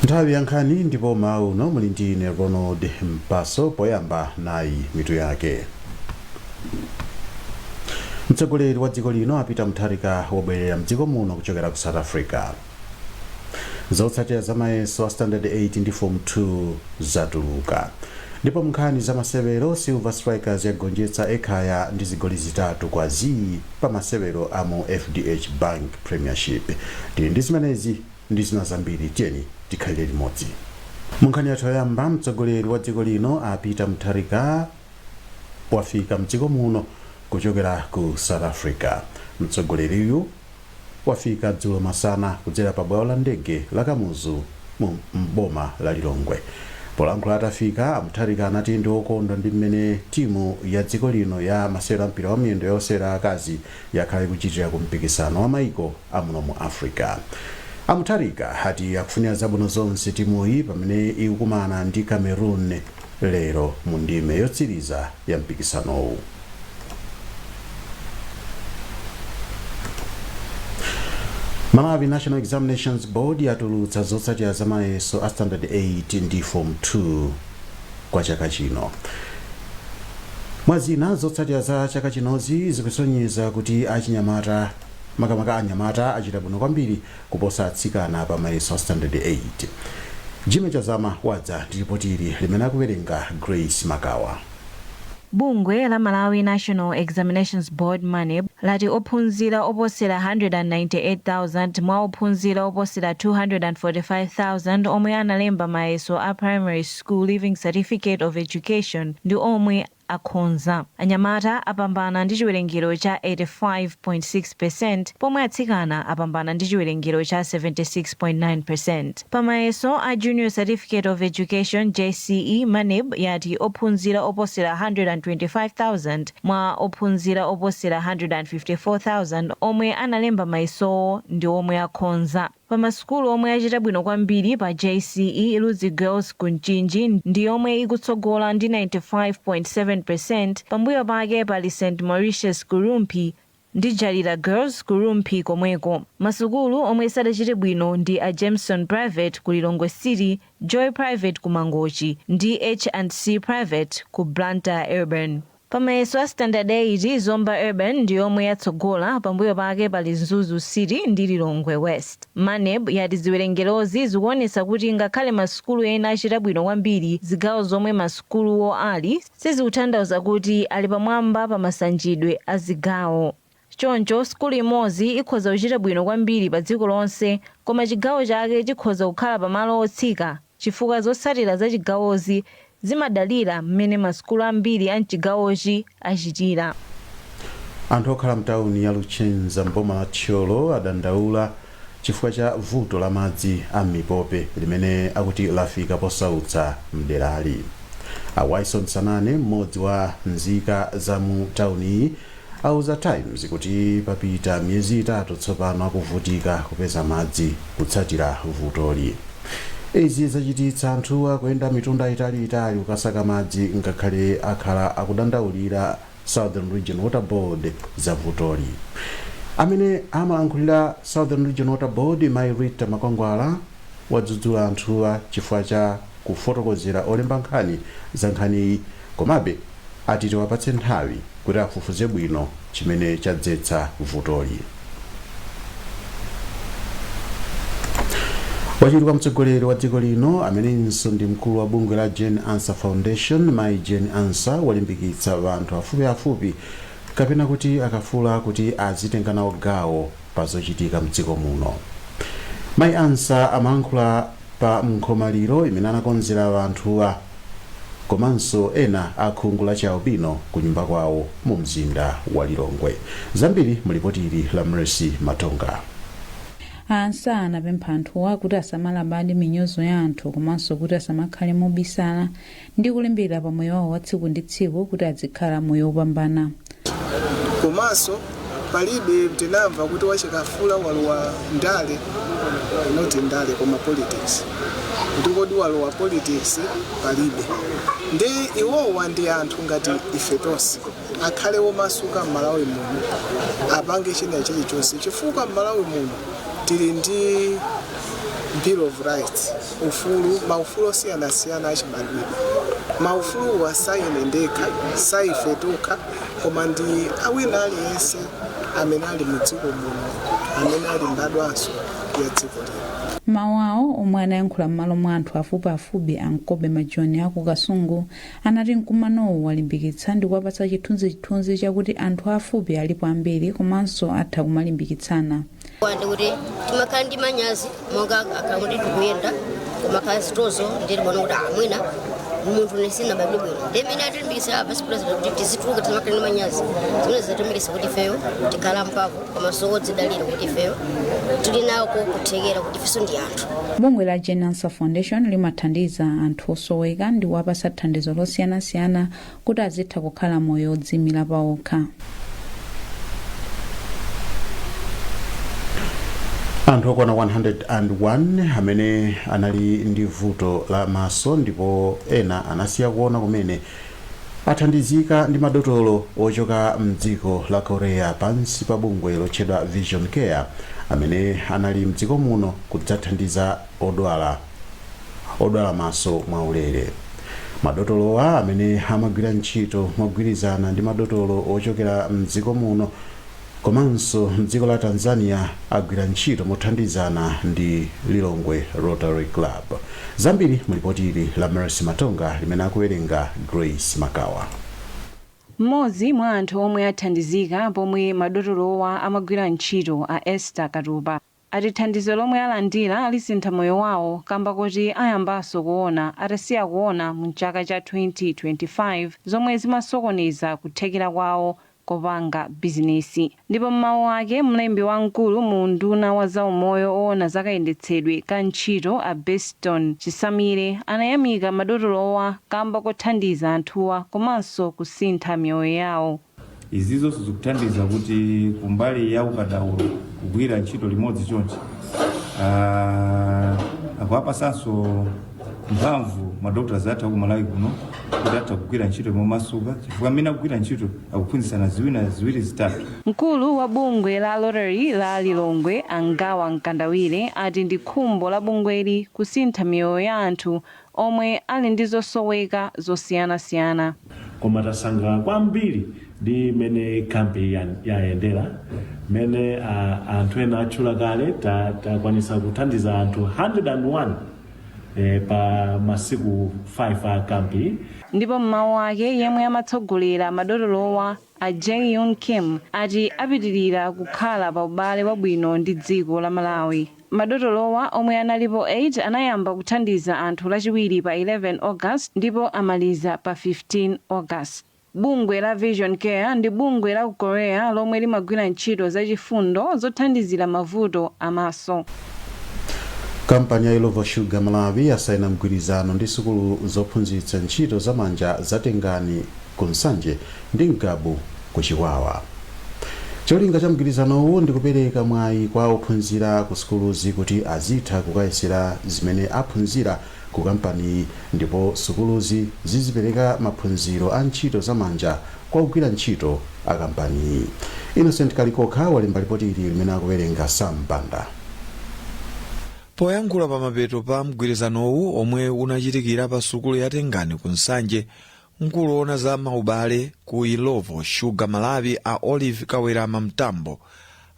Nthawi ya nkhani ndipo mmawa uno muli ndi ine Ronald Mpaso. Poyamba nayi mitu yake. Mtsogoleri wa dziko lino a Peter Mutharika wabwerera mdziko muno kuchokera ku South Africa. Zotsatira za mayeso a Standard 8 ndi Form 2 zatuluka. Ndipo mnkhani za masewero, Silver Strikers yagonjetsa Ekhaya ndi zigoli 3 kwa zii pa masewero a mu FDH Bank Premiership. Tili ndi zimenezi ndi zina zambiri, tiyeni tikhalire limodzi. Munkhani yathu yoyamba, mtsogoleri wa dziko lino a Peter Mutharika wafika mdziko muno kuchokera ku South Africa. Mtsogoleriyu wafika dzulo masana kudzera pa bwalo la ndege la Kamuzu mu m'boma la Lilongwe. Polankhula atafika, a Mutharika anati ndi okondwa ndi mmene timu ya dziko lino ya masewero a mpira wa miyendo ya osewera akazi yakhala ikuchitira ku mpikisano wa maiko a muno mu Africa. A Mutharika ati akufunira zabwino zonse timuyi pamene ikukumana ndi Cameroon lero mu ndime yotsiriza ya mpikisanowu. Malawi National Examinations Board yatulutsa zotsatira za mayeso a Standard 8 ndi Form 2 kwa chaka chino. Mwa zina, zotsatira za chaka chinozi zikusonyeza kuti achinyamata, makamaka anyamata, achita bwino kwambiri kuposa atsikana pa mayeso a Standard 8. Jimmy Chazama wadza ndi ripoti ili limene akuwerenga Grace Makawa. Bungwe la Malawi National Examinations Board, Maneb, lati ophunzira oposera 198,000 mwa ophunzira oposera 245,000 omwe analemba mayeso a Primary School Leaving Certificate of Education ndi omwe akhonza. Anyamata apambana ndi chiwerengero cha 85.6% pomwe atsikana apambana ndi chiwerengero cha 76.9%. Pa mayeso a Junior Certificate of Education, JCE, Maneb yati ophunzira oposera 125,000 mwa ophunzira oposera 154,000 omwe analemba mayesowo ndi omwe akhonza. Pa masukulu omwe achita bwino kwambiri pa JCE, Ludzi Girls ku Mchinji ndi yomwe ikutsogola ndi 95.7%, pambuyo pake pali St Mauritius ku Rumphi ndi Jalira Girls ku Rumphi komweko. Masukulu omwe sadachite bwino ndi a Jameson Private ku Lilongwe City, Joy Private ku Mangochi ndi H&C Private ku Blantyre Urban. Pa mayeso a Standard 8, Zomba Urban ndi yomwe yatsogola, pambuyo pake pali Mzuzu City ndi Lilongwe West. Maneb yati ziwerengerozi zikuonetsa kuti ngakhale masukulu ena achita bwino kwambiri, zigawo zomwe masukuluwo ali sizikutanthauza kuti ali pamwamba pa masanjidwe a zigawo. Choncho, sukulu imodzi ikhoza kuchita bwino kwambiri pa dziko lonse, koma chigawo chake chikhoza kukhala pamalo otsika chifukwa zotsatira za chigawozi zimadalira mmene masukulu ambiri a mchigawochi achitira. Anthu okhala mtawuni ya Luchenza m'boma la Thyolo adandaula chifukwa cha vuto la madzi a m'mipope limene akuti lafika posautsa mderali. A Wyson Sanane, mmodzi wa nzika za mu tawuniyi, auza Times kuti papita miyezi itatu tsopano akuvutika kupeza madzi kutsatira vutoli. Izi zachititsa anthuwa kuyenda mitunda italiitali kukasaka madzi ngakhale akhala akudandaulira Southern Region Water Board za vutoli. Amene amalankhulira Southern Region Water Board, Mayi Rita Makwangwala, wadzudzula anthuwa chifukwa cha kufotokozera olemba nkhani za nkhaniyi, komabe ati tiwapatse nthawi kuti afufuze bwino chimene chadzetsa vutoli. Wachiwiri kwa mtsogoleri wa dziko lino amenenso ndi mkulu wa bungwe la Jane Ansah Foundation, Mayi Jane Ansah, walimbikitsa anthu afupiafupi kapena kuti akafula kuti azitenga nawo gawo pa zochitika mdziko muno. Mayi Ansah amalankhula pa nkhomaliro imene anakonzera anthuwa komanso ena a khungu la chialbino ku nyumba kwawo mu mzinda wa Lilongwe. Zambiri mu lipoti ili la Mercy Matonga. A Ansah anapempha anthuwa kuti asamalabade minyozo ya anthu komanso kuti asamakhale mobisala ndi kulimbikira pa moyo wawo wa tsiku ndi tsiku kuti adzikhala moyo wopambana. Komanso palibe tinamva kuti wachikafula walowa ndale, not ndale koma politics, kuti kodi walowa politics, palibe. Ndi iwowa ndi anthu ngati ife tonse, akhale womasuka m'Malawi muno, apange china chilichonse, chifukwa m'Malawi muno tili ndi Bill of Rights, ufulu, maufulu osiyanasiyana achibadwidwe. Maufuluwa saine ndekha, saife tokha, koma ndi awina aliyense amene ali mu dziko muno, amene ali mbadwanso ya dziko lino. Mawu awo omwe anayankhula m'malo mwa anthu afupiafupi, a Nkobe Majoni aku Kasungu anati mkumanowu walimbikitsa ndi kuwapatsa chithunzithunzi chakuti anthu afupi alipo ambiri komanso atha kumalimbikitsana. Ndikuti timakhala ndi manyazi monga akhala kuti tikuyenda kumakhala zitozo, nditibona kuti amwina munthu nesinabadwe bwino. Ndi imene atilimbikitsa Vice President kuti tizituluka, timakhala ndi manyazi, zimene zatilimbikitsa kuti ifeyo tikhala mphamvu komanso odzidalira, kuti ifeyo tili nako kuthekera, kuti ifenso ndi anthu. Bungwe la Jane Ansah Foundation limathandiza anthu osoweka ndi kuwapatsa thandizo losiyanasiyana kuti azitha kukhala moyo odziyimira pawokha. Anthu okwana 101 amene anali ndi vuto la maso ndipo ena anasiya kuona kumene athandizika ndi madotolo ochoka mdziko la Korea pansi pa bungwe lotchedwa Vision Care, amene anali mdziko muno kudzathandiza odwala maso mwaulere. Madotolowa, amene amagwira ntchito mogwirizana ndi madotolo ochokera mdziko muno komanso mdziko la Tanzania, agwira ntchito mothandizana ndi Lilongwe Rotary Club. Zambiri mulipoti ili la Mercy Matonga limene akuwerenga Grace Makawa. Mmodzi mwa anthu omwe athandizika pomwe madotolowa amagwira ntchito, a Esther Katupa, ati thandizo lomwe alandira alisintha moyo wawo kamba kuti ayambanso kuona atasiya kuona mu chaka cha 2025, zomwe zimasokoneza kuthekera kwawo kopanga bizinesi. Ndipo mmawu ake, mlembi wamkulu mu unduna wa zaumoyo owona zakayendetsedwe ka ntchito, a Beston Chisamire, anayamika madotolowa kamba kothandiza anthuwa komanso kusintha miyoyo yawo. Izi zonse zikuthandiza kuti kumbali ya ukadaulo kugwira ntchito limodzi chonchi akuwapasanso mphamvu madoctors athu aku Malawi kuno kuti atha kugwira ntchito momasuka, chifukwa amene akugwira ntchito akuphunzitsana ziwiri ziwiri zitatu. Mkulu wa bungwe la Rotary la Lilongwe, Angawa Mkandawire, ati ndi khumbo la bungweli kusintha miyoyo ya anthu omwe ali ndi zosoweka zosiyanasiyana. Koma tasangalala kwambiri ndi mene kampi yayendera, mene anthu ena atchula kale, takwanisa kuthandiza anthu 101 pa masiku 5 a kampi. Ndipo mmawu ake, yemwe amatsogolera madotolowa, a Jae-Yoon Kim, ati apitirira kukhala pa ubale wabwino ndi dziko la Malawi. Madotolowa omwe analipo 8 anayamba kuthandiza anthu Lachiwiri pa 11 August ndipo amaliza pa 15 August. Bungwe la Vision Care ndi bungwe la ku Korea lomwe limagwira ntchito zachifundo zothandizira mavuto amaso. Kampani ya Illovo Sugar Malawi yasaina mgwirizano ndi sukulu zophunzitsa ntchito zamanja zatengani ku Nsanje ndi Ngabu ku Chikwawa. Cholinga cha mgwirizanowu ndi kupereka mwayi kwa ophunzira ku sukuluzi kuti azitha kukayesera zimene aphunzira ku kampaniyi, ndipo sukuluzi zizipereka maphunziro a ntchito zamanja kwa ogwira ntchito a kampaniyi. Innocent Kalikokha walemba ripoti ili limene akuwerenga Sam Banda. Poyankhula pamapeto pa mgwirizanowu omwe unachitikira pa sukulu ya Tengani ku Nsanje, mkulu woona za maubale ku Illovo Sugar Malawi, a Olive Kawerama Mtambo,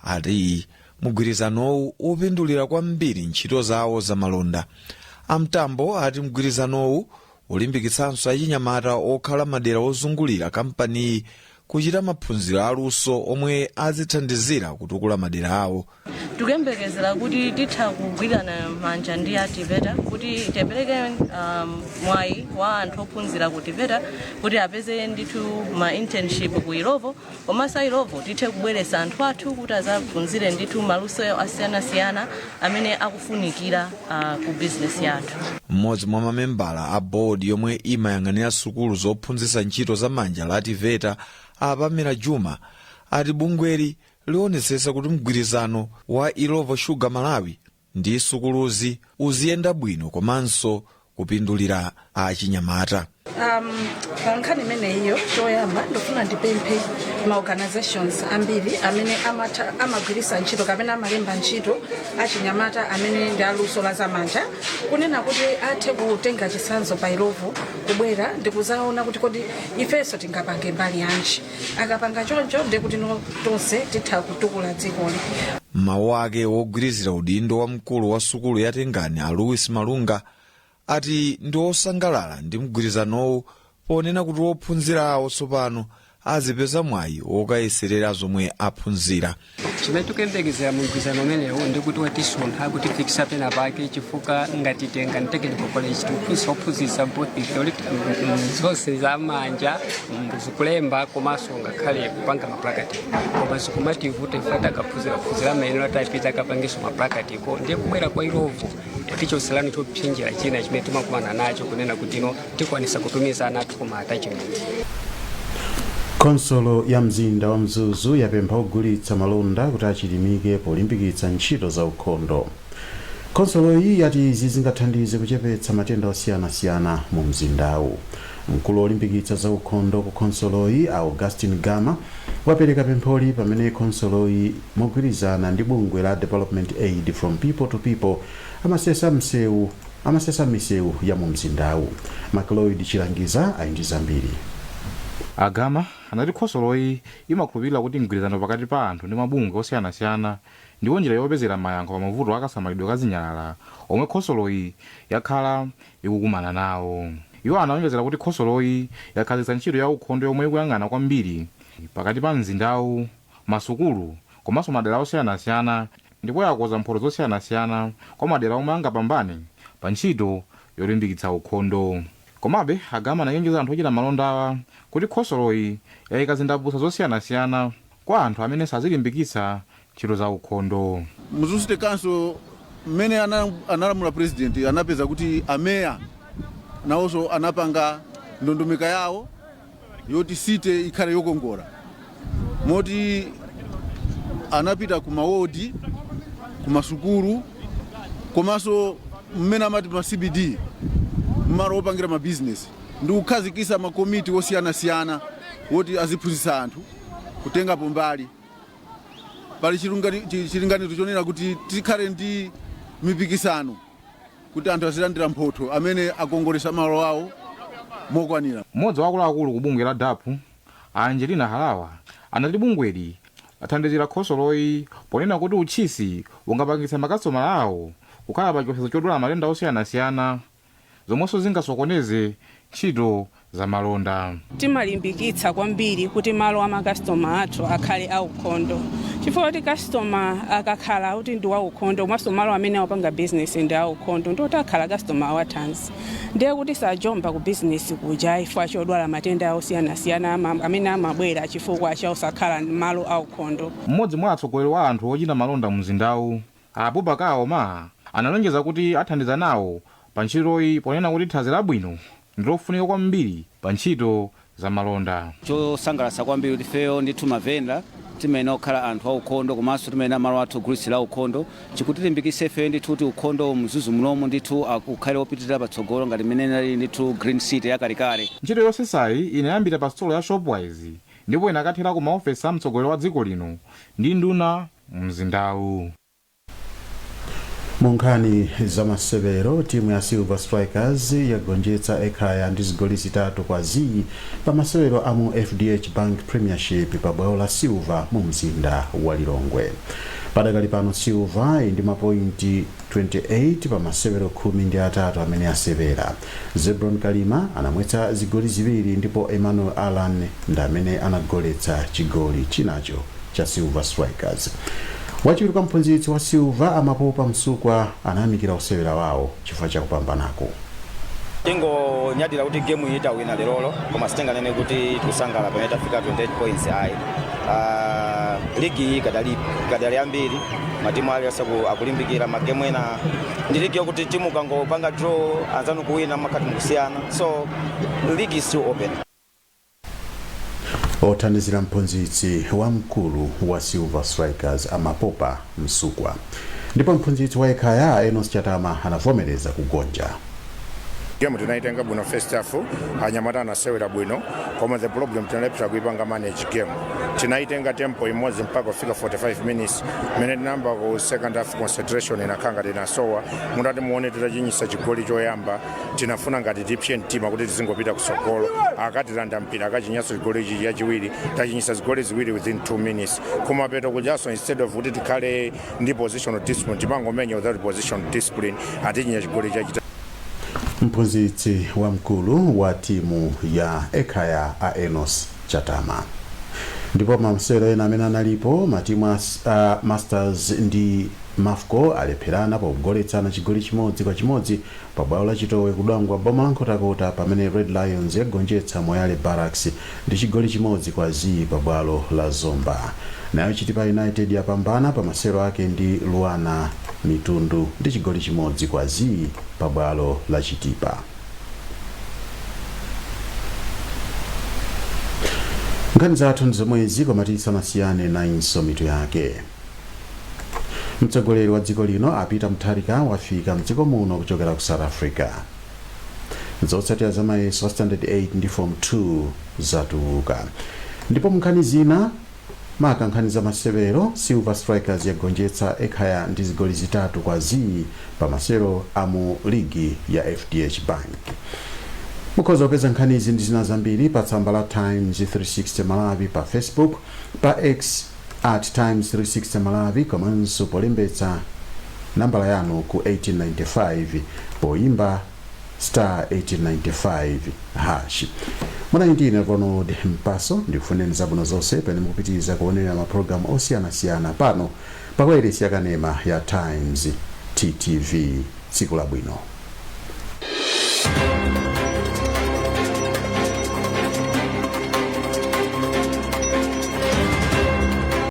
ati mgwirizanowu upindulira kwambiri ntchito zawo zamalonda. Amtambo ati mgwirizanowu ulimbikitsanso achinyamata okhala madera ozungulira kampaniyi kuchita maphunziro aluso omwe azithandizira kutukula madera awo. Tikuyembekezera kuti titha kugwirana manja ndi a TEVETA kuti tipereke mwayi wa anthu ophunzira ku TEVETA kuti apeze ndithu ma internship ku Illovo, komanso a Illovo tithe kubweretsa anthu athu kuti azaphunzire ndithu maluso asiyanasiyana amene akufunikira ku business yathu. Mmodzi mwa mamembala a bodi yomwe imayang'anira sukulu zophunzitsa ntchito zamanja la TEVETA, a Pamela Juma, ati bungweli lionetsetsa kuti mgwirizano wa Illovo Sugar Malawi ndi sukuluzi uziyenda bwino komanso kupindulira achinyamata. Pa nkhani imeneyiyo, choyamba ndifuna ndipemphe Ma organizations ambiri amene amagwiritsa ntchito kapena amalemba ntchito achinyamata amene ndi aluso la zamanja, kunena kuti athe kutenga chitsanzo pa Illovo, kubwera ndikuzaona kuti kodi ifenso tingapange mbali yanji. Akapanga choncho, ndikuti tonse titha kutukula dzikoli. Mawu ake wogwirizira udindo wa mkulu wa sukulu ya Tengani, a Louis Malunga, ati ndi osangalala ndi mgwirizanowu, ponena kuti ophunzira awo tsopano azipeza mwayi wokayeserera zomwe aphunzira. Chimene tikuyembekezera mu mgwirizano umenewu ndikuti watisuntha kutifikisa pena pake, chifukwa ngati Tengani Technical College tikuphunzitsa ophunzitsa both theoretical, zonse za manja, zikulemba komanso ngakhale kupanga ma practical, koma zikumativuta ife takaphunzira phunzira mayenera tapita akapangiso ma practical. Ndiye kubwera kwa Illovo tichoserani chopsinjira china chimene timakumana nacho, kunena kuti ino tikwanisa kutumiza ana athu kuma attachment. Khonsolo ya mzinda wa Mzuzu yapempha ogulitsa malonda kuti achilimike polimbikitsa ntchito za ukhondo. Khonsolo iyi yati izi zingathandize kuchepetsa matenda osiyanasiyana mu mzindawu. Mkulu olimbikitsa za ukhondo ku khonsoloyi, Augustin Gama, wapereka pempholi pamene khonsoloyi mogwirizana ndi bungwe la Development Aid from People to People amasesa misewu ya mu mzindawu. Macloyd Chilangiza ali ndi zambiri. Agama anati khonsoloyi imakhulupirira kuti mgwirizano pakati pa anthu ndi mabungwe osiyanasiyana ndiwo njira yopezera mayankho pa mavuto akasamalidwe ka zinyalala omwe khonsoloyi yakhala ikukumana nawo. Iwo anawonjezera kuti khonsoloyi yakhazikitsa ntchito ya ukhondo yomwe ikuyang'ana kwambiri pakati pa mzindawu, masukulu komanso madera osiyanasiyana, ndipo yakonza mphoto zosiyanasiyana kwa madera omwe angapambane pa ntchito yolimbikitsa ukhondo. Komabe Agama anachenjeza anthu ochita malondawa kuti khonsoloyi yayika zindapusa zosiyanasiyana kwa anthu amene sazilimbikitsa ntchito za ukhondo. Mzuzu City Council, mmene analamula president, anapeza kuti ameya nawonso anapanga ndondomeka yawo yoti city ikhale yokongola, moti anapita ku mawodi, ku masukulu, komanso mmene amati ma CBD, mmalo opangira mabizinesi, ndi kukhazikisa makomiti osiyanasiyana woti aziphunzitsa anthu kutengapo mbali. Pali chilinganizo chonena kuti tikhale ndi mipikisano kuti anthu azilandira mphotho amene akongolesa malo awo mokwanira. Mmodzi wa akuluakulu ku bungwe la DAPP, Angelina Halawa, anati bungweli lathandizira khonsoloyi ponena kuti utchisi ungapangitse makasitomala awo kukhala pa chiopsezo chodwala matenda osiyanasiyana, zomwenso zingasokoneze ntchito za malonda. Timalimbikitsa kwambiri kuti malo a makasitoma athu akhale aukhondo, chifukwa kuti kasitoma akakhala kuti ndi waukhondo, komanso malo amene awapanga bizinesi ndi aukhondo, ndoti akhala kasitoma wathanzi, ndiye kuti sajomba ku bizinesi kuja chifukwa chodwala matenda osiyanasiyana amene amabwera chifukwa cha usakhala malo aukhondo. Mmodzi mwa atsogoleri wa anthu ochita malonda mu mzindawu, Abubakar Omar, analonjeza kuti athandiza nawo pa ntchitoyi, ponena kuti thanzi labwino ndilofunika kwambiri pa ntchito za malonda. Chosangalatsa kwambiri kuti ifeyo ndithu mavenda timayenera kukhala anthu aukhondo, komanso timayenera malo athu ogulitsira aukhondo. Chikutilimbikitsa ifeyo ndithu kuti ukhondo Mzuzu munomu ndithu ukhale wopitirira patsogolo ngati mmene inali ndithu Green City yakalekale. Ntchito yosesayi inayambira pa sitolo ya Shopwise ndipo inakathera ku maofesi a mtsogoleri wa dziko lino ndi nduna mu mzindawu. Mu nkhani zamasewero, timu ya Silver Strikers yagonjetsa Ekhaya ndi zigoli 3-0 pa masewero a mu FDH Bank Premiership pa bwalo la Silver mu mzinda wa Lilongwe. Padakali pano Silver ili ndi mapointi 28 pa masewero 13 amene asewera. Zebron Kalima anamwetsa zigoli ziwiri ndipo Emmanuel Allan ndi amene anagoletsa chigoli chinacho cha Silver Strikers. Wachiwiri kwa mphunzitsi wa Silver, Amapopa Msukwa, anayamikira osewera wawo chifukwa chakupambanako. Tingonyadira kuti game iyi tawina lerolo, koma sitinganene kuti tikusangalala pamene tafika 28 points, ayi. Ligi iyi kadali ambiri, matimu aliyonse akulimbikira magemu ena. Ndi ligi yokuti timu ukangopanga draw, anzanu kuwina, makhati mukusiyana, so league is still open. Othandizira mphunzitsi wamkulu wa Silver Strikers, Amapopa Msukwa. Ndipo mphunzitsi wa Ekhaya, Enos Chatama, anavomereza kugonja. Game tinaitenga bwino first half, anyamata anasewera bwino, koma the problem tinalephera kuipanga manage game. Tinaitenga tempo imodzi mpaka kufika 45 minutes mene tinayamba ku second half, concentration inakhala ngati inasowa. Mutati muone, titachinyisa chigoli choyamba, tinafuna ngati tipsye mtima kuti tizingopita kusogolo, akatilanda mpira, akachinyaso chigoli ichi chachiwiri. Tachinyisa zigoli ziwiri within 2 minutes. Kumapeto kujaso, instead of kuti tikhale ndi positional discipline, timangomenya without positional discipline, atichinya chigoli chachita. Mphunzitsi wamkulu wa timu ya Ekhaya, a Enos Chatama. Ndipo masewero ena amene analipo, matimu a Masters ndi Mafco alepherana pogoletsana chigoli 1-1 pa bwalo la Chitowe kudwangwa, boma la Nkhotakota, pamene Red Lions yagonjetsa Moyale Barracks ndi chigoli 1-0 pa bwalo la Zomba. Nayo Chitipa United yapambana pa masewero ake ndi Luana Mitundu ndi chigoli 1-0 pa bwalo la Chitipa. Nkhani zathu ndi zomwezi, koma tisanasiyane, nayinso mitu yake. Mtsogoleri wa dziko lino a Peter Mutharika wafika mdziko muno kuchokera ku South Africa. Zotsatira za mayeso a Standard 8 ndi Form 2 zatuluka. Ndipo munkhani zina, maka nkhani za masewero, Silver Strikers yagonjetsa Ekhaya ndi zigoli 3-0 pa masewero a mu ligi ya FDH Bank. Mukhoza kupeza nkhanizi ndi zina zambiri pa tsamba la Times 360 Malawi pa Facebook, pa X @Times360Malawi, komanso polembetsa nambala yanu ku 1895 poyimba *1895#. Munali ndine Ronald Mpaso. Ndikufuneni zabwino zonse pamene mukupitiriza kuonera mapulogalamu osiyanasiyana pano pa wailesi yakanema ya Times, TTV. Tsiku labwino.